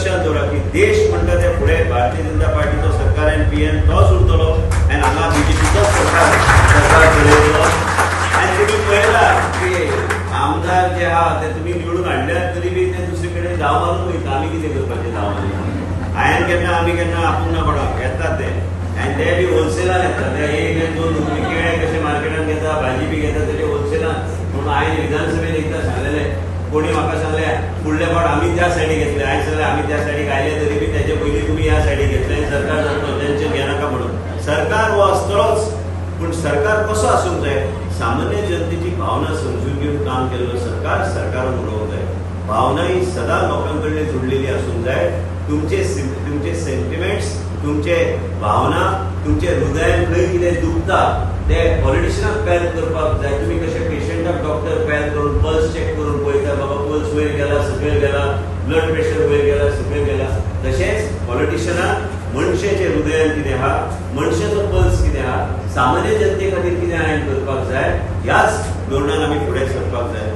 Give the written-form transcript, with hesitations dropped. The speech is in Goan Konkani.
लक्षात दवरा की देश म्हणटा ते फुडें भारतीय जनता पार्टीचो सरकार आनी पीएम तोच उरतलो आनी हांगा बीजेपीचोच सरकार सरकार चलयतलो. आनी तुमी पळयला की आमदार जे आहा ते तुमी निवडून हाडल्यात तरी बी ते दुसरे कडेन धांव मारून वयता. आमी कितें करपाचें धांव मारून? हांवें केन्ना, आमी केन्ना आपूण ना कोणाक येतात ते आनी ते बी होलसेलान येतात. ते एक आनी दोन तुमी केळे कशे मार्केटान घेता, भाजी बी घेता तशे होलसेलान. म्हणून हांवें विधानसभेत एकदां सांगलेलें, कोणी म्हाका सांगलें फुडले फावट आमी त्या सायडीक घेतले. हांवें सांगलें, आमी त्या सायडीक आयले तरी बी तेजे पयलीं तुमी ह्या सायडीक घेतले आनी सरकार जातलो, टेन्शन घेनाका म्हणून. सरकार हो आसतलोच, पूण सरकार कसो आसूंक जाय? सामान्य जनतेची भावना समजून घेवन काम केल्लो सरकार सरकारान उलोवंक जाय. भावना ही सदां लोकां कडले जुडलेली आसूंक जाय. तुमचे सेंटिमेंट्स, तुमचे भावना, तुमचे हृदयान खंय कितें दुखता ते पॉलिटिशियनाक पेल करपाक जाय. तुमी कशे पेशंटाक डॉक्टर पेल करून, पल्स चॅक करून पळयता, बाबा पल्स वयर गेला, सकयल गेला, ब्लड प्रेशर वयर गेला, सकयल गेला, तशेंच पॉलिटिशियनाक मनशाचे हृदयान कितें आहा, मनशाचो पल्स कितें आहा, सामान्य जनते खातीर कितें हांवें करपाक जाय, ह्याच धोरणान आमी फुडें सरपाक जाय.